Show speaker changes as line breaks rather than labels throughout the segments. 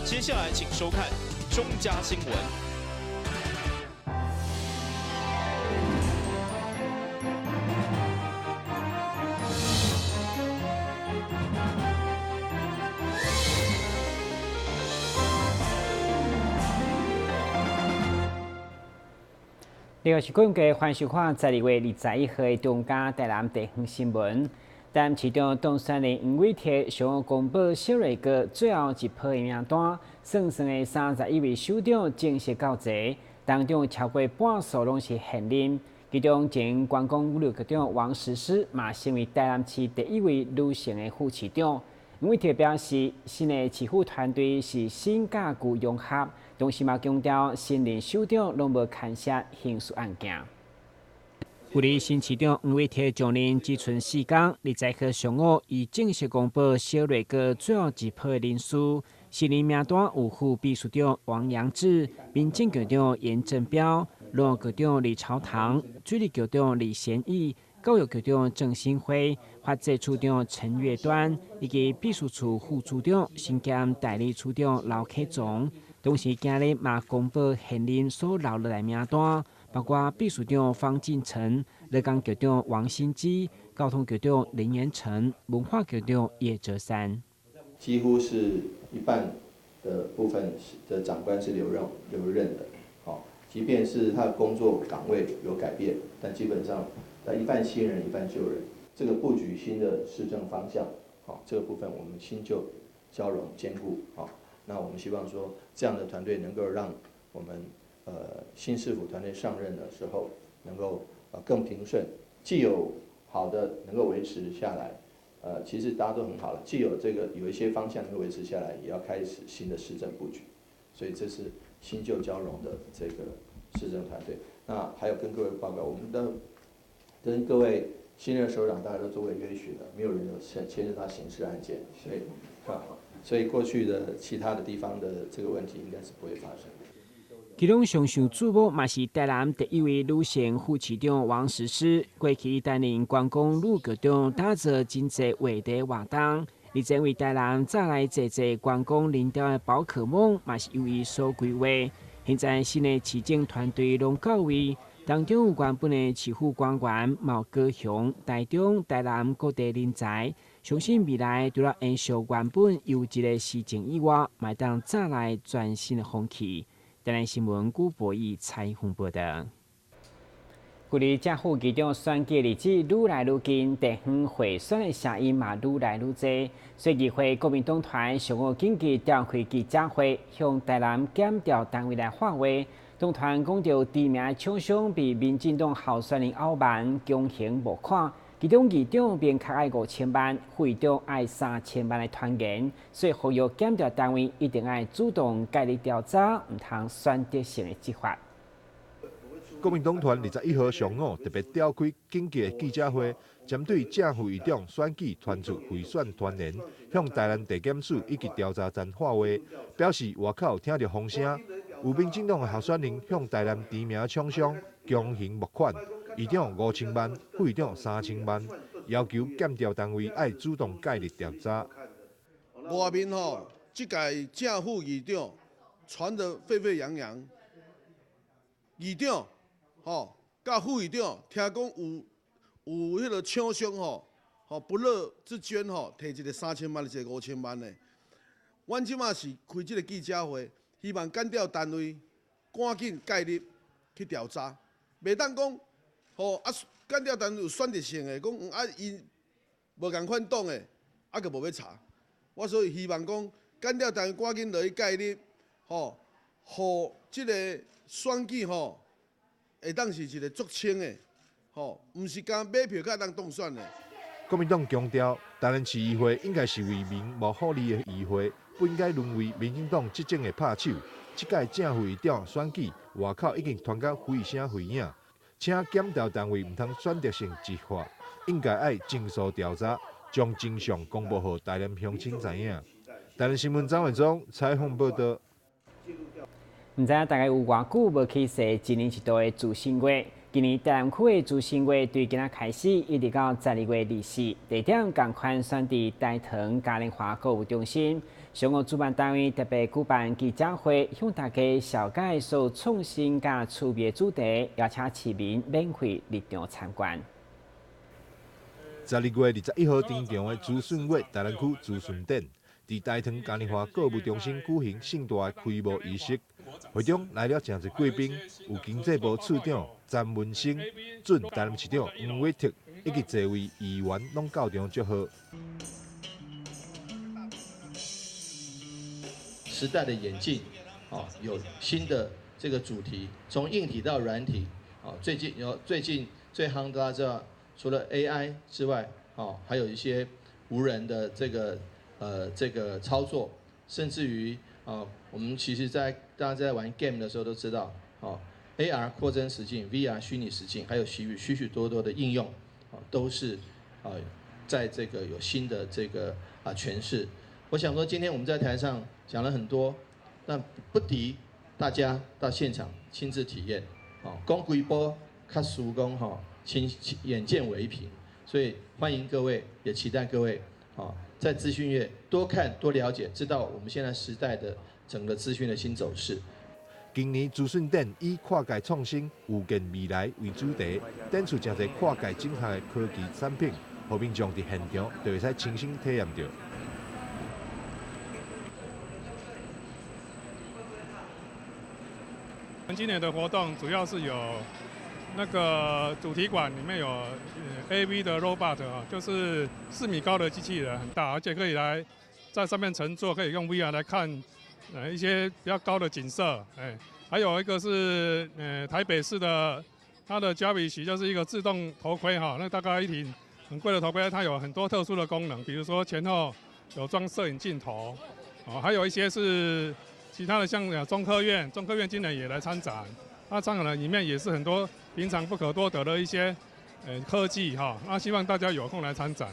接下來請收看中嘉新聞。
呢個是根據環視看12月21號的中嘉台南地方新聞。台南市長當選人黃偉哲上午公布小內閣最後一批的名單，算算的31位首長正式到齊，當中超過半數攏是現任。其中前觀光旅局長王石詩嘛成為台南市第一位女性的副市長。黃偉哲表示，新的市府團隊是新佮舊融合，同時嘛強調新任首長攏無牽涉刑事案件。距離新市長黃偉哲上任只賰4天，20號上午，伊正式公布小內閣最後一批的人事，新任名單有副秘書長王陽志、民政局長顏正標、農業局長李朝堂、水利局長李賢義、教育局長鄭新輝、法制處長陳月端，以及秘書處副處長身兼代理處長劉啟宗。同時，今日嘛公布現任所留落來名單，包括秘書長方進成、勞工局長王新基、交通局長林延成、文化局長葉哲山。
幾乎是一半的部分的長官是留任的，即便是他的工作崗位有改變，但基本上，一半新人一半舊人，這個布局新的市政方向，這個部分我們新舊交融兼顧，那我們希望說，這樣的團隊能夠讓我們新市府團隊上任的時候，能夠更平順，既有好的能夠維持下來，其實大家都很好了，既有這個有一些方向能夠維持下來，也要開始新的市政布局，所以這是新舊交融的這個市政團隊。那還有跟各位報告，我們的跟各位新任首長大家都做過約詢的，沒有人有牽涉到刑事案件，所以過去的其他的地方的這個問題應該是不會發生。
其中上受矚目嘛是台南第一位女性副市長王石詩，過去擔任觀光旅局長，打造真濟話題活動，而且為台南再來濟濟觀光人潮的寶可夢嘛是由伊所規劃。現在新的市政團隊攏到位，當中有原本的市府官員，嘛有高雄、台中、台南各地人才，相信未來除了延續原本優質的市政以外，嘛會當再來全新的風氣。台南新聞古博義採訪報道。距離正副議長選舉日子愈來愈近，地方賄選的聲音嘛愈來愈濟。所以議會國民黨團上午緊急召開記者會，向台南檢調單位來發話。黨團講著知名廠商被民進黨候選人毆蠻強行募款，其中議長明確愛5000萬，副議長愛3000萬的團員，所以呼籲檢調單位一定愛主動介入調查，毋通選擇性的執法。
國民黨團21號上午特別召開緊急的記者會，針對正副議長選舉傳出賄選傳言，向台南地檢署以及調查站發話，表示外口聽著風聲，有民進黨的候選人向台南知名廠商強行募款，議長5000萬，副議長3000萬，要求檢調單位愛主動介入調查。
外面吼，這屆正副議長傳得沸沸揚揚，議長吼，佮副議長聽講有彼个廠商吼，吼不樂之捐吼，提一个三千萬，一个五千萬的。阮這馬是開這个記者會，希望檢調單位趕緊介入去調查，袂當講吼啊，檢調單位有選擇性的，講啊𪜶無仝款黨的，啊閣無欲查。我所以希望講檢調單位趕緊落去介入，吼，予這个選舉吼會當是一個足清的，吼，毋是干買票才當當選的。
國民黨強調，台南市議會應該是為民謀福利的議會，不應該淪為民進黨執政的拍手。這屆正副議長選舉外口已經傳甲蜚聲蜚影，請檢調單位毋通選擇性執法，應該愛盡速調查，將真相公布予台南鄉親知影。台南新聞張偉忠採訪報道。
毋知影大家有偌久無去踅一年一度的自新月？今年台南區的資訊月對今仔開始，一直到12月24，地點仝款選佇大唐嘉年華購物中心。上午主辦單位特別舉辦記者會，向大家紹介所創新佮趣味的主題，邀請市民免費入場參觀。
12月21號登場的資訊月台南區資訊展，佇大唐嘉年華購物中心舉行盛大的開幕儀式。會中來了誠濟貴賓，有經濟部次長詹文生、準台南市長黃偉哲以及濟位議員攏到場祝賀。
時代的演進，有新的這個主題，從硬體到軟體，最近最夯，大家知道，除了 AI 之外，還有一些無人的這個操作，甚至於我們其實在大家在玩 game 的時候都知道，AR 擴增實境、VR 虛擬實境，還有許許許多多的應用，都是在這個有新的這個詮釋。我想說，今天我們在台上講了很多，但不敵大家到現場親自體驗。講幾步較輸講吼，親眼見為憑，所以歡迎各位，也期待各位，在資訊月多看多了解，知道我們現在時代的整個資訊的新走勢。
今年資訊展以跨界創新、預見未來為主題，展出誠濟跨界整合的科技產品，予民眾佇現場就會使親身體驗著。
今年的活動主要是有那個主題館裡面有 AV 的 robot 啊，就是4米高的機器人，很大，而且可以來在上面乘坐，可以用 VR 來看一些比較高的景色。還有一個是台北市的它的 Jarvis，就是一個自動頭盔哈，那大概一頂很貴的頭盔，它有很多特殊的功能，比如說前後有裝攝影鏡頭，哦，還有一些是其他的，像中科院，中科院今年也來參展，那參展的裡面也是很多平常不可多得的一些科技哈，那希望大家有空來參展。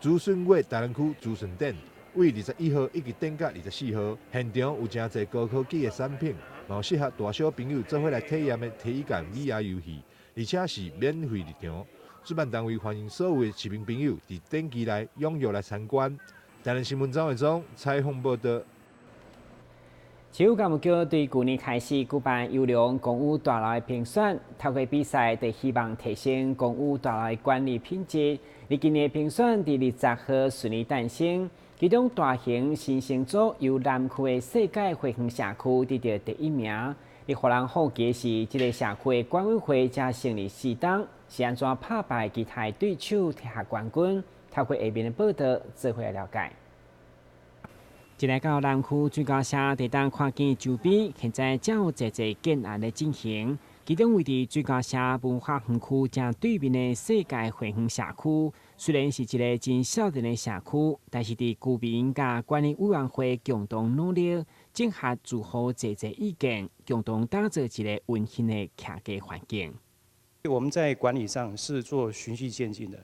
資訊月台南區資訊展為21號一直展到24號，現場有誠濟高科技的產品，嘛有適合大小朋友做伙來體驗的體感 VR 遊戲，而且是免費入場。主辦單位歡迎所有的市民朋友佇展期內踴躍來參觀。台南新聞張偉忠採訪報導。
市府幹務局對舊年開始舉辦優良公寓大樓的評選，透過比賽，就希望提升公寓大樓的管理品質。而今年評選佇20號順利誕生，其中大型新生組由南區的世界花園社區得著第一名。而予人好奇的是，這个社區的管委會才成立四冬，是按怎拍敗其他對手摕下冠軍？透過下面的報導，做伙來了解。一來到南區水溝社，就當看見周邊現在正有濟濟建案咧進行。其中位佇水溝社文化園區正對面的世界花園社區，雖然是一个真少年的社區，但是佇居民佮管理委員會共同努力，整合住戶濟濟意見，共同打造一个溫馨的徛家環境。
我們在管理上是做循序漸進的。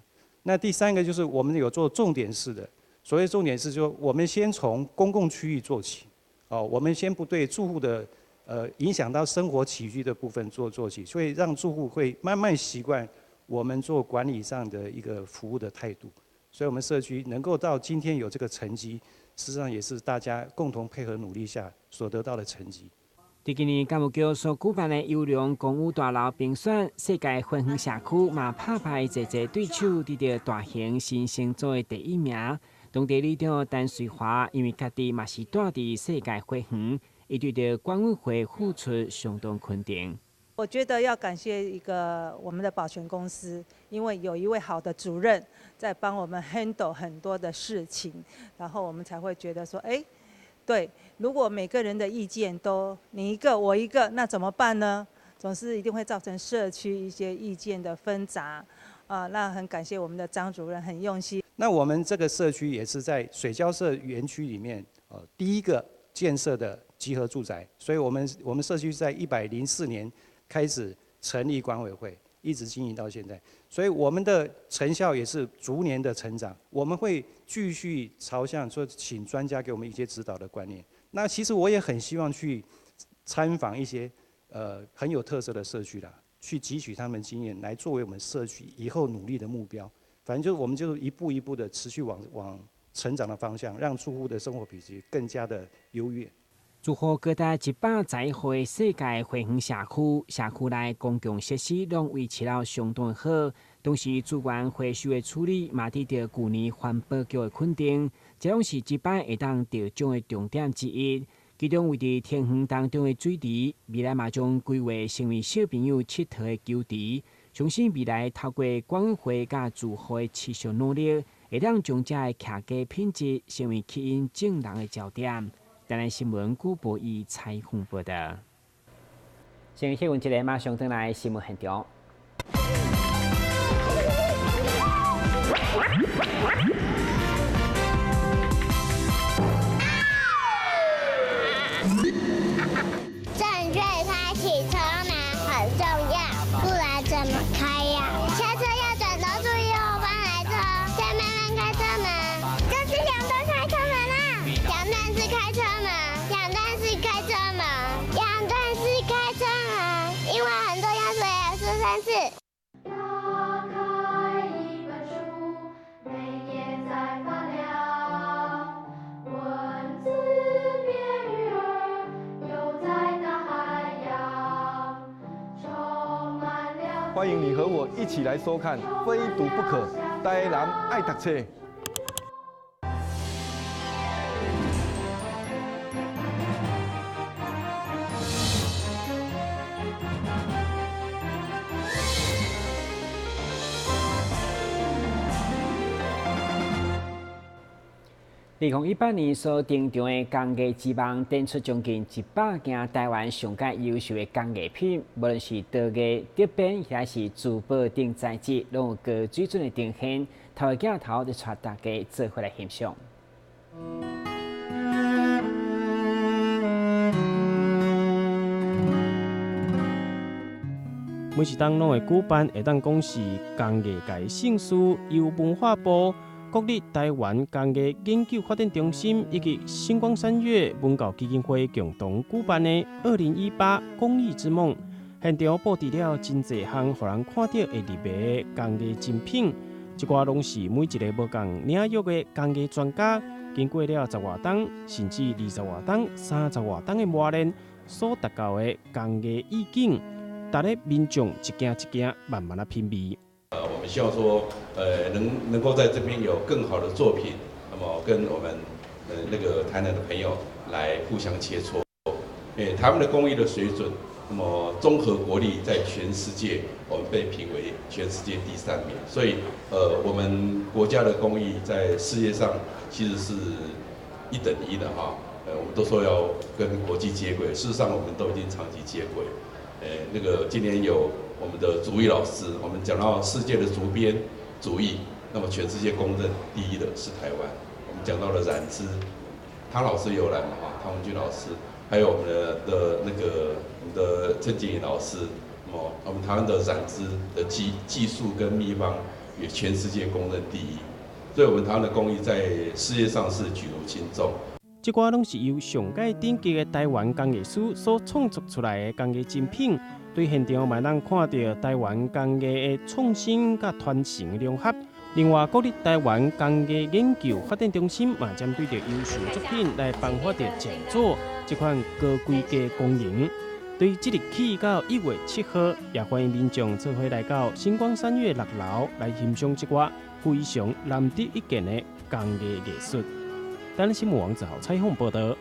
那第三個就是我們有做重點式的。所謂重點是說，我們先從公共區域做起，哦，我們先不對住戶的影響到生活起居的部分做起，所以讓住戶會慢慢習慣我們做管理上的一個服務的態度。所以，我們社區能夠到今天有這個成績，事實上也是大家共同配合努力下所得到的成績。
佇今年幹務局所舉辦的優良公寓大樓評選，世界花園社區嘛拍敗濟濟對手，得著大型新生組的第一名。當地里長陳瑞華因為家己嘛是住佇世界花園，伊對著管委會付出相當肯定。
我覺得要感謝一個我們的保全公司，因為有一位好的主任在幫我們 handle 很多的事情，然後我們才會覺得說，哎，對，如果每個人的意見都你一個我一個，那怎麼辦呢？總是一定會造成社區一些意見的紛雜。啊，那很感謝我們的張主任很用心。
那我們這個社區也是在水交社園區裡面，第一個建設的集合住宅，所以我們社區在104年開始成立管委會，一直經營到現在，所以我們的成效也是逐年的成長。我們會繼續朝向說，請專家給我們一些指導的觀念。那其實我也很希望去參訪一些很有特色的社區啦。去汲取他們經驗，來作為我們社區以後努力的目標。反正就我們就一步一步的持續往成長的方向，讓住戶的生活品質更加的優越。
祝賀高達111號的世界花園社區，社區內公共設施攏維持了相當好，同時資源回收的處理嘛得到舊年環保局的肯定，這攏是這擺會當得獎的重點之一。其中位佇田園當中的水池，未來嘛將規劃成為小朋友𨑨迌的球池。相信未來透過管委會佮住戶的持續努力，會當將這个徛家品質成為吸引眾人的焦點。台南新聞古博伊採訪報道。先新聞一个，馬上轉來新聞現場。
正確開啟車門很重要，不然怎麼開呀？下車要轉頭注意後方來車，再慢慢開車門。這是兩段開車門啦，兩段式開車門，兩段式開車門，兩段式開車門，因為很重要，所以要說三次。
打開一本書，每頁在發亮，文字變魚兒，游在大海洋，充滿了。
歡迎你和我一起來收看《非讀不可》，台南愛讀冊。
2018年所登場的工藝之夢，展出將近100件台灣上蓋優秀的工藝品，無論是陶藝、竹編，抑是珠寶等材質，攏有高水準的呈現。透過鏡頭就帶大家做伙來欣賞。
每一冬攏會舉辦，會當講是工藝界盛事，由文化部、國立台灣工藝研究發展中心以及星光三月文教基金會共同舉辦的2018工藝之夢，現場布置了真濟項，予人看著會入迷的工藝精品。這寡攏是每一个無仝領域的工藝專家，經過了10外冬，甚至20外冬、30外冬的磨練，所達到的工藝意境，值得民眾一件一件慢慢仔品味。
我們希望說，能夠在這邊有更好的作品，那麼跟我們那個台南的朋友來互相切磋，因為他們的工藝的水準，那麼綜合國力在全世界，我們被評為全世界第3名，所以我們國家的工藝在世界上其實是1等1的哈。我們都說要跟國際接軌，事實上我們都已經長期接軌。那個今年有我們的竹藝老師，我們講到世界的竹編竹藝，那麼全世界公認第一的是台灣。我們講到了染織，湯老師有來嘛？哈，湯文俊老師，還有我們的那個我們的鄭靜怡老師，那麼我們台灣的染織的技術跟秘方也全世界公認第一，所以我們台灣的工藝在世界上是舉足輕重。
這寡攏是由上蓋頂級的台灣工藝師所創作出來的工藝精品，對現場嘛通看著台灣工藝的創新佮傳承融合。另外，國立台灣工藝研究發展中心嘛針對著優秀作品來頒發著講座，這款高規格功能，對即日起到1月7號，也歡迎民眾做伙來到星光三月6樓來欣賞這寡非常難得一見的工藝藝術。台南新聞王子豪採訪報道。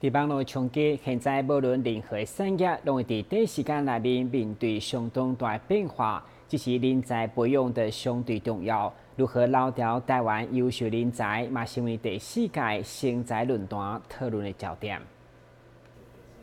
佇網路衝擊，現在無論任何產業，攏會佇短時間內面面對相當大的變化。這是人才培養的相對重要。如何留住台灣優秀人才，嘛成為第4屆成才論壇討論的焦點。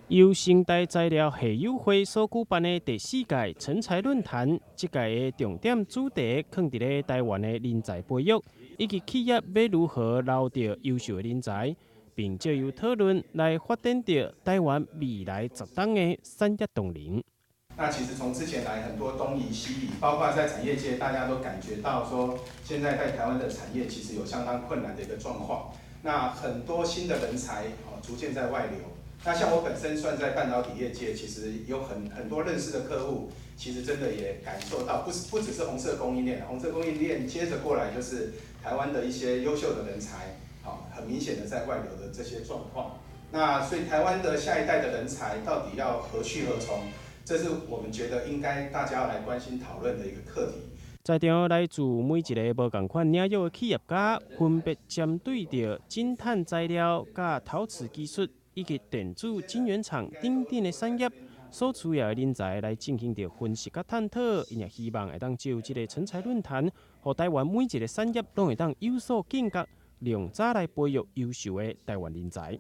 由成大材料系友會所舉辦的第4屆成才論壇，這屆的重點主題放佇咧台灣的人才培育，以及企業欲如何留著優秀的人才，並藉由討論來發展著台灣未來10冬的產業動能。
那其實從之前來很多東移西移，包括在產業界，大家都感覺到說，現在在台灣的產業其實有相當困難的一個狀況。那很多新的人才逐漸在外流。那像我本身算在半导體業界，其實有很多認識的客戶，其實真的也感受到，不是不只是紅色供應鏈，紅色供應鏈接着過來就是台灣的一些優秀的人才，好，很明顯的在外流的這些狀況。那所以台灣的下一代的人才到底要何去何從？這是我們覺得應該大家要來關心討論的一個課題。
在場來自每一个無仝款領域的企業家，分別針對著晶碳材料、佮陶瓷技術以及電子晶圓廠等等的產業所需要的人才來進行著分析佮探討。𪜶也希望會當藉由這个成才論壇，予台灣每一个產業攏會當有所警覺，量早來培育優秀的台灣人才。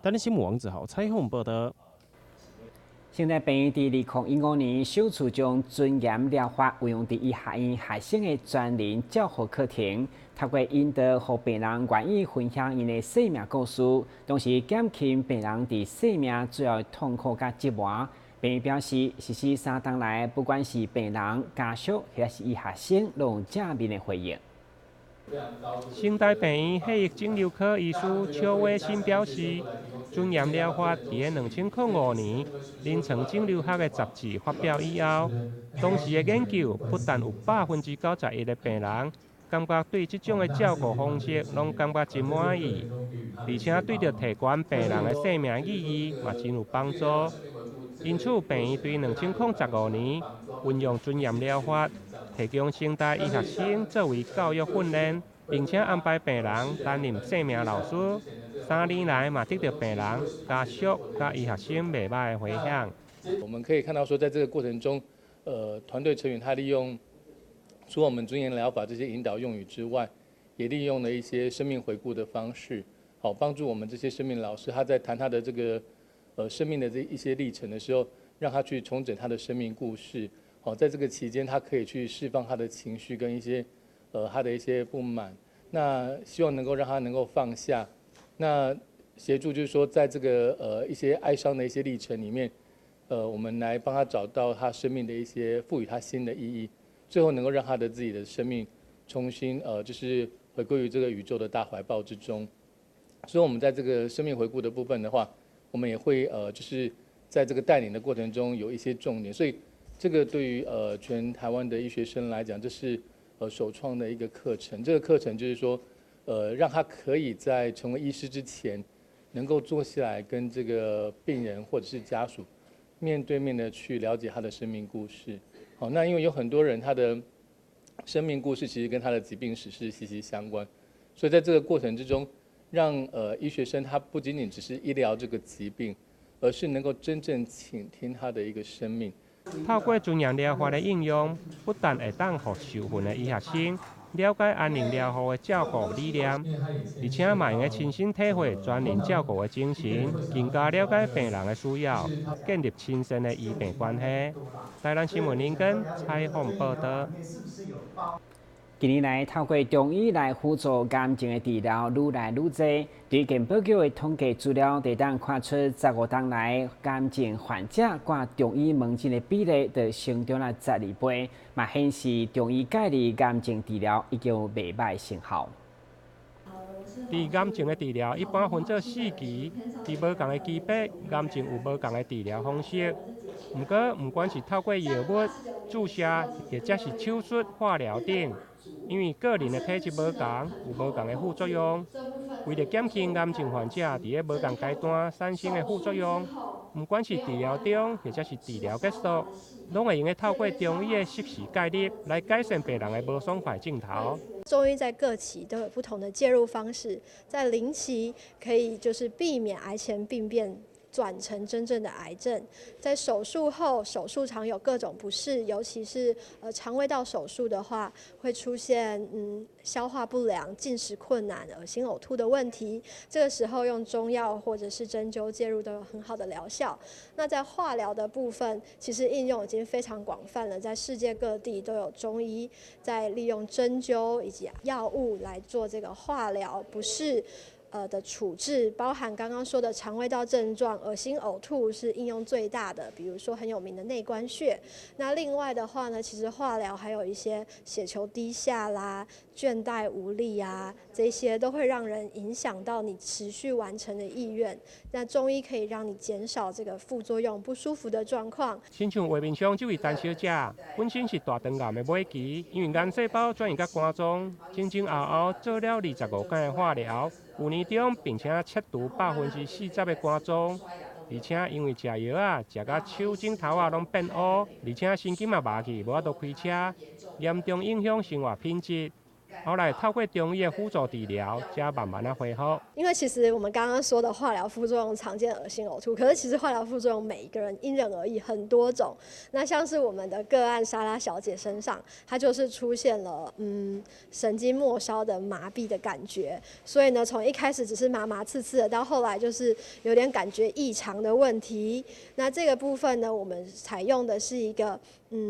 台南新聞王子豪採訪報導。
成大病院佇2015年首次將尊嚴療法運用佇醫學院學生的專人照護課程，透過引導，予病人願意分享𪜶的生命故事，同時減輕病人佇生命最後的痛苦佮折磨。病院表示，實施3冬來，不管是病人、家屬，抑是醫學生，攏有正面的回應。
成大病院血液腫瘤科醫師邱偉新表示，尊嚴療法佇咧2005年臨床腫瘤學的雜誌發表以後，當時的研究不但有91%的病人感覺對這種的照顧方式攏感覺真滿意，而且對著提懸病人的生命意義嘛真有幫助。因此，病院對2015年運用尊嚴療法，提供成大醫學生作為教育訓練，並且安排病人擔任生命老師。3年來嘛得著病人、家屬佮醫學生袂䆀的迴響。
我們可以看到說，在這個過程中，團隊成員他利用除我們尊嚴療法這些引導用語之外，也利用了一些生命回顧的方式，好幫助我們這些生命老師，他在談他的這個生命的這一些歷程的時候，讓他去重整他的生命故事。好，在這個期間，他可以去釋放他的情緒跟一些他的一些不滿。那希望能夠讓他能夠放下。那協助就是說，在這個一些哀傷的一些歷程裡面，我們來幫他找到他生命的一些賦予他新的意義，最後能夠讓他的自己的生命重新就是回歸於這個宇宙的大懷抱之中。所以，我們在這個生命回顧的部分的話，我們也會就是在這個帶領的過程中有一些重點，所以這個對於全台灣的醫學生來講，這是首創的一個課程。這個課程就是說，讓他可以在成為醫師之前，能夠坐下來跟這個病人或者是家屬面對面的去了解他的生命故事。好，那因為有很多人他的生命故事其實跟他的疾病史是息息相關，所以在這個過程之中，讓醫學生他不僅僅只是醫療這個疾病，而是能夠真正傾聽他的一個生命。
透過尊嚴療法的應用，不但會當予受訓的醫學生了解安寧療護的照顧理念，而且嘛會用親身體會專人照顧的精神，更加了解病人的需要，建立親善的醫病關係。台南新聞林根採訪報導。
近年來，透過中醫來輔助癌症的治療愈來愈濟。對健保局的統計資料，會當看出15冬來癌症患者掛中醫門診的比例，就成長了12倍，嘛顯示中醫介入癌症治療已經有袂䆀成效。
佇癌症的治療一般分做四期，佇無仝的期別，癌症有無仝的治療方式。毋過，毋管是透過藥物、注射，或者是手術、化療等，因為個人的體質無仝，有無仝的副作用。為著減輕癌症患者佇咧無仝階段產生的副作用，毋管是治療中，或者是治療結束，攏會用得透過中醫的適時介入，來改善病人的無爽快症頭。
中醫在各期都有不同的介入方式，在零期可以就是避免癌前病變轉成真正的癌症，在手術後，手術常有各種不適，尤其是腸胃道手術的話，會出現消化不良、進食困難、噁心嘔吐的問題。這個時候用中藥或者是針灸介入都有很好的療效。那在化療的部分，其實應用已經非常廣泛了，在世界各地都有中醫在利用針灸以及藥物來做這個化療，不是。的處置，包含剛剛說的腸胃道症狀、噁心、嘔吐是應用最大的，比如說很有名的內關穴。那另外的話呢，其實化療還有一些血球低下啦、倦怠無力啊，這些都會讓人影響到你持續完成的意願。那中醫可以讓你減少這個副作用、不舒服的狀況。
親像畫面上這位陳小姐，本身是大腸癌的尾期，因為癌細胞轉移到肝臟，前前後後做了25工的化療。舊年中，並且切除40%的肝臟，而且因為食藥仔，食甲手指頭仔攏變烏，而且神經嘛麻去，無法度開車，嚴重影響生活品質。後來透過中醫的輔助治療，才慢慢仔恢復。
因為其實我們剛剛說的化療副作用常見噁心嘔吐，可是其實化療副作用每一個人因人而異，很多種。那像是我們的個案莎拉小姐身上，她就是出現了神經末梢的麻痹的感覺，所以呢，從一開始只是麻麻刺刺的，到後來就是有點感覺異常的問題。那這個部分呢，我們採用的是一個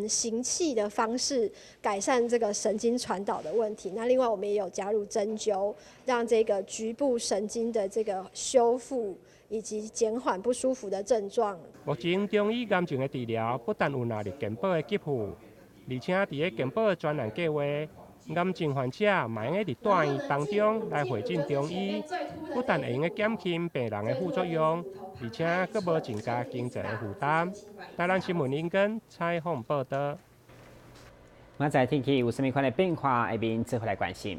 行氣的方式改善這個神經傳導的問題。那另外我們也有加入針灸，讓這個局部神經的這個修復以及減緩不舒服的症狀。
目前中醫癌症的治療不但有納入健保的給付，而且佇咧健保的專案計劃，癌症患者嘛會用佇住院當中來會診中醫，不但會用減輕病人的副作用，而且閣無增加經濟的負擔。台南新聞林根採訪報導。
明仔天氣有啥物款的變化，下面做伙來關心。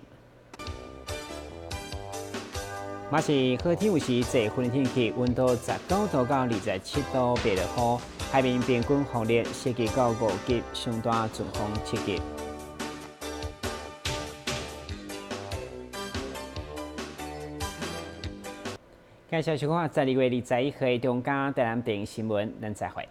嘛是好天有時濟雲的天氣，溫度19度到27度，白落雨。海面平均風力4級到5級，上大陣風7級。感謝收看12月21號中嘉台南電視新聞，咱再會。